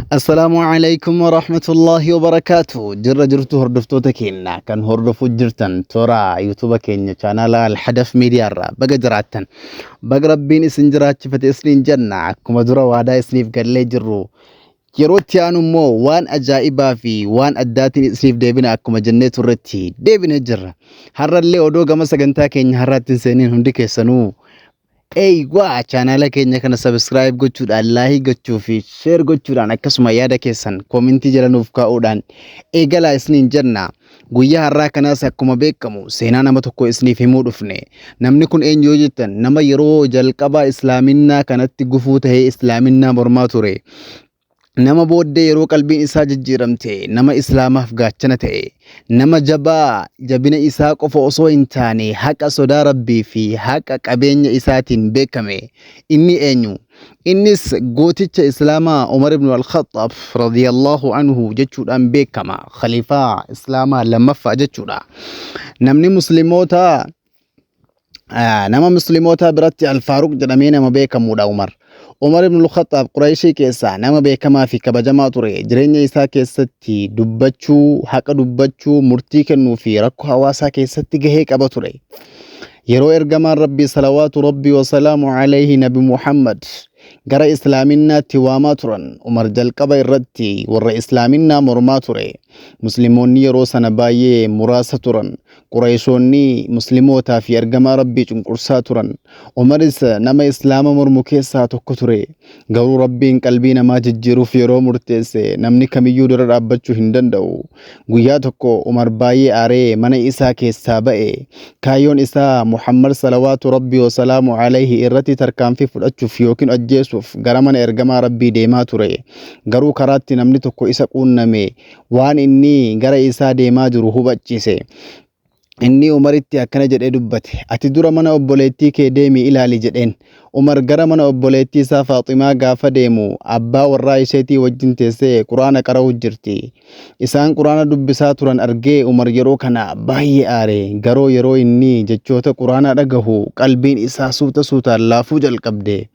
Assalaamu alaikum warahmatullahi wabarakaatu. Jirra jirtu hordoftoota keenya kan hordofuu jirtan toora yuutuuba keenya chaanaala Alhadaf Miidiyaa irraa baga jiraattan. Baga Rabbiin isin jiraachifate isiniin jenna. Akkuma dura waadaa isiniif gallee jirru yeroo itti aanu immoo waan ajaa'ibaa fi waan addaatiin isiniif deebina akkuma jennee turretti deebinee jirra. Har'allee odoo gama sagantaa keenya har'aatti hin seeniin hundi keessanuu Eeywaa chaanaala keenya kana subscribe gochuudhaan laayii gochuu fi share gochuudhaan akkasuma yaada keessan koomentii jala nuuf kaa'uudhaan eegalaa isiniin jenna. Guyyaa har'aa kanaas akkuma beekamu seenaa nama tokko isiniif himuu dhufne. Namni kun eenyu yoo jettan nama yeroo jalqabaa islaaminnaa kanatti gufuu ta'ee islaaminnaa mormaa ture. Nama booddee yeroo qalbiin isaa jijjiiramte nama Islaamaaf gaachana ta'e, nama jabaa jabina isaa qofa osoo hin taane haqa sodaa Rabbii fi haqa qabeenya isaatiin beekame. Inni eenyu? Innis gooticha Islaamaa Umar ibn al-Khaxxaab radiyallahu anhu jechuudhaan beekama. Khaliifaa Islaamaa lammaffaa jechuudha. Namni Musliimoota Nama muslimootaa biratti Alfaaruq jedhamee nama beekamuudha Umar. Umar ibn al-Khattaab Qurayshii keessaa nama beekamaa fi kabajamaa ture. Jireenya isaa keessatti dubbachuu, haqa dubbachuu, murtii kennuu fi rakkoo hawaasaa keessatti gahee qaba ture. Yeroo ergamaan Rabbii salawaatu Rabbii wasalaamu alayhi Nabi Muhammad gara Islaaminnaatti waamaa turan, Umar jalqaba irratti warra Islaaminnaa mormaa ture. Muslimoonni yeroo sana baay'ee muraasa turan. Qurayshoonni Muslimootaa fi Ergamaa Rabbii cunqursaa turan. Umaris nama Islaama mormu keessaa tokko ture. Garuu Rabbiin qalbii namaa jijjiiruuf yeroo murteesse namni kamiyyuu dura dhaabbachuu hin danda'u. Guyyaa tokko Umar baay'ee aaree mana isaa keessaa ba'e. Kaayyoon isaa Muhammad salawaatu Rabbii wasalaamu alayhi irratti tarkaanfii fudhachuuf yookiin ajjeesuuf gara mana Ergamaa Rabbii deemaa ture. Garuu karaatti namni tokko isa quunname waan inni gara isaa deemaa jiru hubachiise. Inni Umaritti akkana jedhee dubbate, Ati dura mana obboleettii kee deemii ilaali jedheen. Umar gara mana obboleettii isaa Faaximaa gaafa deemu abbaa warraa isheetii wajjin teessee Qur'aana qara'uu jirti. Isaan Qur'aana dubbisaa turan argee Umar yeroo kana baay'ee aare. Garuu yeroo inni jechoota Qur'aanaa dhagahu qalbiin isaa suuta suutaan laafuu jalqabde.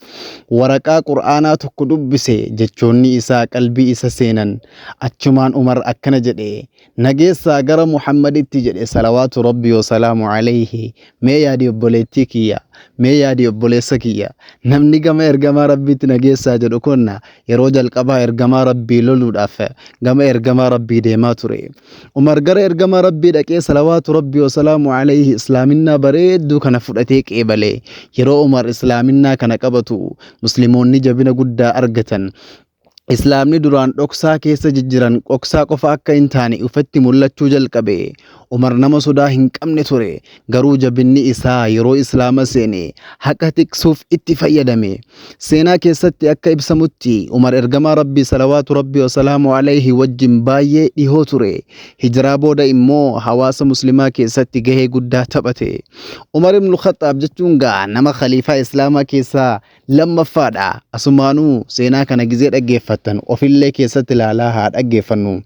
Waraqaa Qur'aanaa tokko dubbise, jechoonni isaa qalbii isa seenan. Achumaan Umar akkana jedhe, Na geessaa gara Muhammaditti jedhe salawaatu Rabbii wasalaamu alayhi. Mee yaadi obboleettii kiyya, mee yaadi obboleessa kiyya. Namni gama ergamaa Rabbiitti na geessaa jedhu kun yeroo jalqabaa ergamaa Rabbii loluudhaaf gama ergamaa Rabbii deemaa ture. Umar gara ergamaa Rabbii dhaqee salawaatu Rabbii wasalaamu alayhi islaaminnaa bareedduu kana fudhatee qeebale. Yeroo Umar islaaminnaa kana qabatu Muslimoonni jabina guddaa argatan. Islaamni duraan dhoksaa keessa jijjiran dhoksaa qofa akka hin taane ifatti mul'achuu jalqabe. Umar nama sodaa hin qabne ture. Garuu jabinni isaa yeroo Islaama seene haqa tiksuuf itti fayyadame. Seenaa keessatti akka ibsamutti Umar ergamaa Rabbii salawaatu Rabbii wasalaamu alayhi wajjin baay'ee dhihoo ture. Hijiraa booda immoo hawaasa muslimaa keessatti gahee guddaa taphate. Umar ibn Khaxxaab jechuun gaa nama khaliifaa Islaamaa keessaa lammaffaadha. Asumaanuu seenaa kana gizee dhaggeeffattan ofillee keessatti ilaalaa haa dhaggeeffannu.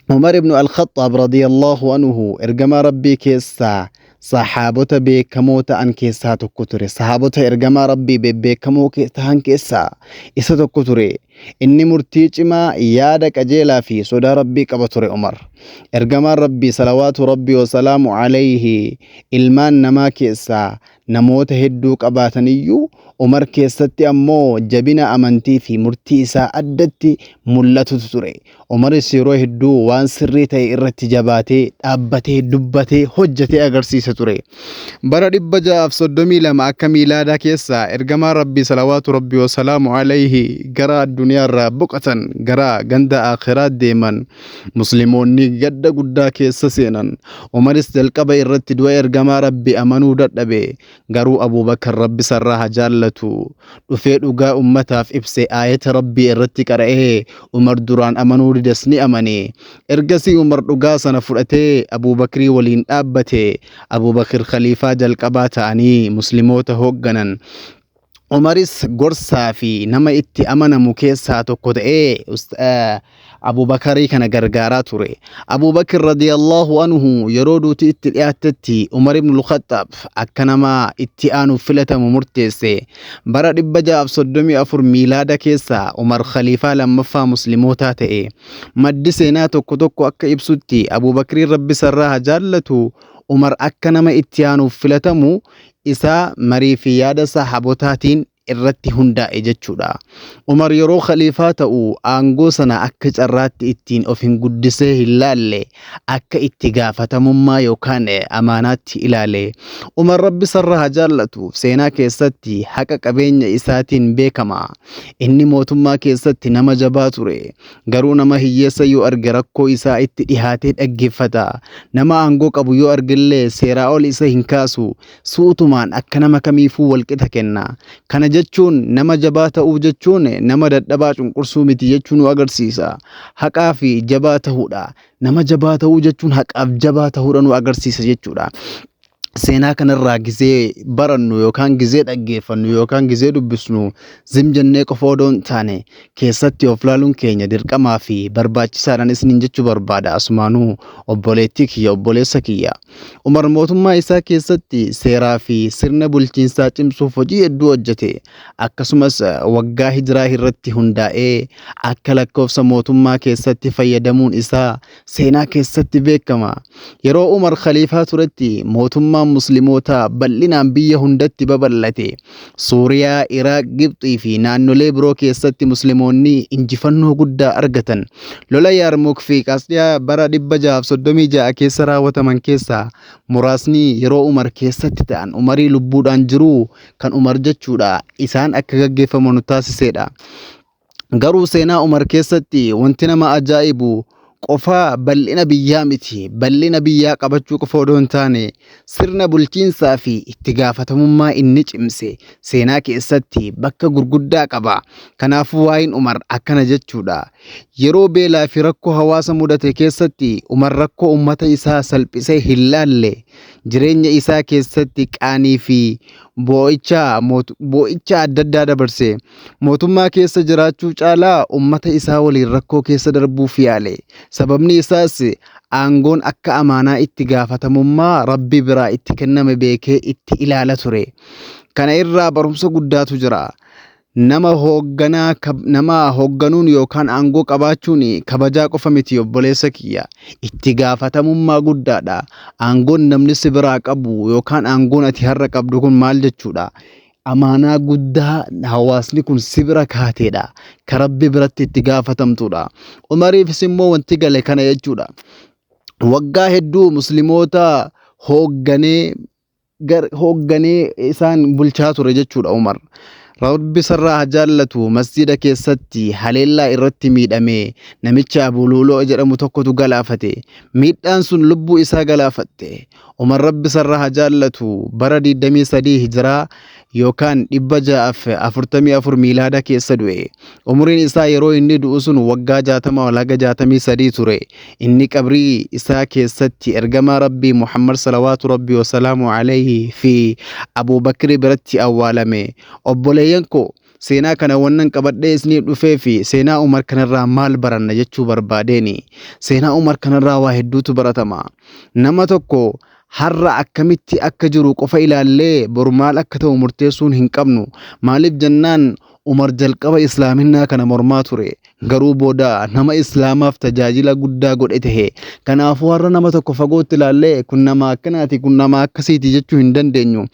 Umar ibn al-Khaxxaab radiyallahu anhu ergamaa Rabbii keessaa sahaabota beekamoo ta'an keessaa tokko ture. Sahaabota ergamaa Rabbii bebbeekamoo ta'an keessaa isa tokko ture. Inni murtii cimaa, yaada qajeelaa fi sodaa Rabbii qaba ture Umar. Ergamaan Rabbii salawaatu Rabbii wasalaamu alayhi ilmaan namaa keessaa namoota hedduu qabaataniyyuu Umar keessatti ammoo jabina amantii fi murtii isaa addatti mul'atutu ture. Umaris yeroo hedduu waan sirrii ta'e irratti jabaatee dhaabbatee dubbatee hojjetee agarsiisa ture. Bara 632 akka miilaadaa keessa ergamaan Rabbii salawaatu Rabbii wasalaamu alayhi gara addunyaarraa boqotan gara ganda akhiraa deeman. Muslimoonni gadda guddaa keessa seenan. Umaris jalqaba irratti du'a ergamaa Rabbi amanuu dadhabe. Garuu Abuubakar Rabbi isarraa haa jaallatu dhufee dhugaa ummataaf ibse aayata Rabbii irratti qara'ee Umar duraan amanuu dides ni amane. Ergasii Umar dhugaa sana fudhatee Abuubakrii waliin dhaabbate. Abuubakir khaliifaa jalqabaa ta'anii Muslimoota hoogganan. Umaris gorsaa fi nama itti amanamu keessaa tokko ta'ee Abubakarii kana gargaaraa ture. Abubakar radiyallahu anhu yeroo duuti itti dhiyaattetti Umar ibn al-Khattaab akka nama itti aanuuf filatamu murteesse. Bara 634 miilaada keessa Umar khaliifaa lammaffaa muslimootaa ta'e. Maddi seenaa tokko tokko akka ibsutti Abubakriin Rabbi isarraa haa jaallatu Umar akka nama itti aanuuf filatamu isaa marii fi yaada sahaabotaatiin irratti hundaa'e jechuudha. Umar yeroo khaliifaa ta'u aangoo sana akka carraatti ittiin of hin guddisee hin laalle, akka itti gaafatamummaa yookaan amaanaatti ilaale. Umar Rabbi isarraa haa jaallatu seenaa keessatti haqa qabeenya isaatiin beekama. Inni mootummaa keessatti nama jabaa ture. Garuu nama hiyyeessa yoo arge rakkoo isaa itti dhihaatee dhaggeeffata. Nama aangoo qabu yoo argellee seeraa ol isa hin kaasu. Suutumaan akka nama kamiifuu walqixa kenna. Kana jechuun nama jabaa ta'uu jechuun nama dadhabaa cunqursuu miti jechuu nu agarsiisa. Haqaa fi jabaa ta'uudha. Nama jabaa ta'uu jechuun haqaaf jabaa ta'uudha nu agarsiisa jechuudha. Seenaa kanarraa gizee barannu yookaan gizee dhaggeeffannu yookaan gizee dubbisnu zim jennee qofa odoo hin taane keessatti of laaluun keenya dirqamaa fi barbaachisaadhaan isiniin jechuu barbaada. Asumaanuu obboleettii kiyya, obboleessa kiyya. Umar mootummaa isaa keessatti seeraa fi sirna bulchiinsaa cimsuuf hojii hedduu hojjete. Akkasumas waggaa hijiraa irratti hundaa'ee akka lakkoofsa mootummaa keessatti fayyadamuun isaa seenaa keessatti beekama. Yeroo Umar khaliifaa turetti mootummaan muslimootaa bal'inaan biyya hundatti babal'ate. Suuriyaa, Iraaq, Gibxii fi naannolee biroo keessatti musliimoonni injifannoo guddaa argatan. Lola Yaarmuuk fi Qaasxiyaa bara 636 keessa raawwataman keessaa muraasni yeroo Umar keessatti ta'an Umarii lubbuudhaan jiruu kan Umar jechuudha isaan akka gaggeeffaman taasiseedha. Garuu seenaa Umar keessatti wanti nama ajaa'ibu qofaa bal'ina biyyaa miti. Bal'ina biyyaa qabachuu qofa odoo hin taane sirna bulchiinsaa fi itti gaafatamummaa inni cimse seenaa keessatti bakka gurguddaa qaba. Kanaafuu waa'een Umar akkana jechuudha. Yeroo beelaa fi rakkoo hawaasa mudate keessatti Umar rakkoo uummata isaa salphisee hin laalle. Jireenya isaa keessatti qaanii fi boo'icha boo'icha adda addaa dabarse. Mootummaa keessa jiraachuu caalaa uummata isaa waliin rakkoo keessa darbuuf yaale. Sababni isaas aangoon akka amaanaa itti gaafatamummaa Rabbi biraa itti kenname beekee itti ilaala ture. Kana irraa barumsa guddaatu jira. Nama hoogganaa nama hoogganuun yookaan aangoo qabaachuun kabajaa qofa miti obboleessa kiyya. Itti gaafatamummaa guddaadha. Aangoon namni si biraa qabu yookaan aangoon ati har'a qabdu kun maal jechuudha? Amaanaa guddaa hawaasni kun si bira kaateedha. Ka Rabbi biratti itti gaafatamtuudha. Umariifis immoo wanti gale kana jechuudha. Waggaa hedduu musliimoota hoogganee hoogganee isaan bulchaa ture jechuudha Umar. Rabbi isarraa haa jaallatu masjida keessatti haleellaa irratti miidhame namicha Abu Lu'lu'a jedhamu tokkotu galaafate. Miidhaan sun lubbuu isaa galaafatte. Umar Rabbi isarraa haa jaallatu bara 23 hijiraa yookaan 644 miilaada keessa du'e. Umriin isaa yeroo inni du'u sun waggaa 60 ol haga 63 ture. Inni qabrii isaa keessatti ergamaa Rabbii Muhammad salawaatu Rabbii wasalaamu alayhi fi Abuu Bakri biratti awwaalame. Obboleeyyan koo seenaa kana wannan qabadhee isiniif dhufee fi seenaa Umar kanarraa maal baranna jechuu barbaadeeni. Seenaa Umar kanarraa waa hedduutu baratama. Nama tokko har'a akkamitti akka jiru qofa ilaallee boru maal akka ta'u murteessuun hin qabnu. Maaliif jennaan Umar jalqaba islaaminaa kana mormaa ture. Garuu booda nama islaamaaf tajaajila guddaa godhe tahe. Kanaafuu har'a nama tokko fagootti ilaallee kun nama akkanaati kun nama akkasiiti jechuu hin dandeenyu.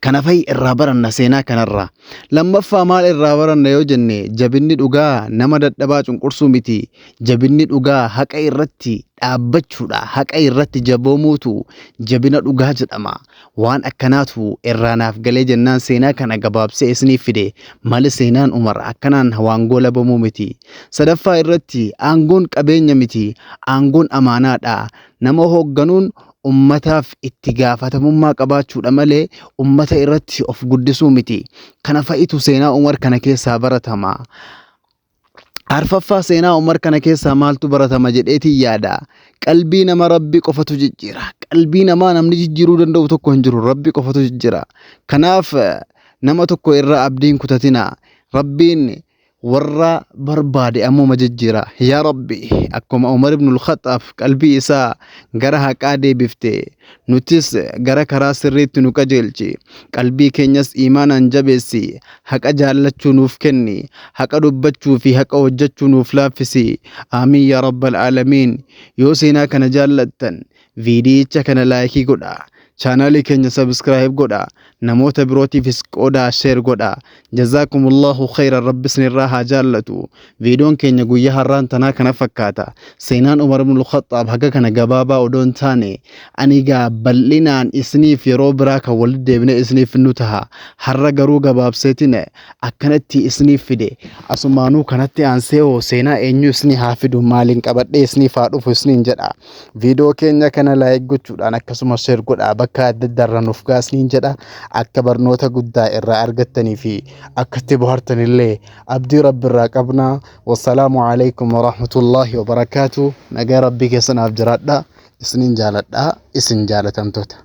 Kana fa'i irraa baranna seenaa kanarraa. Lammaffaa maal irraa baranna yoo jenne jabinni dhugaa nama dadhabaa cunqursuu miti. Jabinni dhugaa haqa irratti dhaabbachuudha. Haqa irratti jaboomuutu jabina dhugaa jedhama. Waan akkanaatu irraa naaf galee jennaan seenaa kana gabaabsee isiniif fide. Mali seenaan Umar akkanaan waan goolabamuu miti. Sadaffaa irratti aangoon qabeenya miti. Aangoon amaanaadha. Nama hoogganuun ummataaf itti gaafatamummaa qabaachuudha malee ummata irratti of guddisuu miti. Kana fa'itu seenaa Umar kana keessaa baratama. Arfaffaa seenaa Umar kana keessaa maaltu baratama jedheetiin yaada. Qalbii nama Rabbi qofatu jijjiira. Qalbii namaa namni jijjiiruu danda'u tokko hin jiru. Rabbi qofatu jijjiira. Kanaaf nama tokko irraa abdiin kutatina. Rabbiin Warra barbaade ammuma jijjiira. Yaa Rabbi, akkuma Umar ibn al-Khaxxaab qalbii isaa gara haqaa deebifte, nutis gara karaa sirriitti nu qajeelchi. Qalbii keenyas iimaanaan jabeessi. Haqa jaallachuu nuuf kenni. Haqa dubbachuu fi haqa hojjechuu nuuf laaffisi. Aamiin yaa Rabbal Aalamiin. Yoo seenaa kana jaallattan, viidiyicha kana like godhaa. Chaanaalii keenya subscribe godhaa. Namoota birootiifis qoodaa, share godhaa. Jazaakumullahu khayran, Rabbi isinirraa haa jaallatu. Viidiyoon keenya guyyaa har'aan tanaa kana fakkaata. Seenaan Umar ibn al-Khaxxaab haga kana gabaabaa odoo hin taane, ani gaa bal'inaan isiniif yeroo biraa kan walitti deebinee isiniif nu taha. Har'a garuu gabaabseetiin akkanatti isiniif fide. Asumaanuu kanatti aansee hoo seenaa eenyu isinii haa fidu, maaliin qabadhee isiniif haa dhufu isiniin jedha. Viidiyoo keenya kana like gochuudhaan akkasumas share godhaa, bakka adda addaarra nuuf gahaa isiniin jedha. Akka barnoota guddaa irraa argattanii fi akka itti bohaartanillee abdii Rabbi irraa qabna. Wassalaamu alaikum warahmatullaahi wabarakaatu. Nagaa Rabbii keessanaaf jiraadha. Isiniin jaaladha. Isin jaalatamtoota.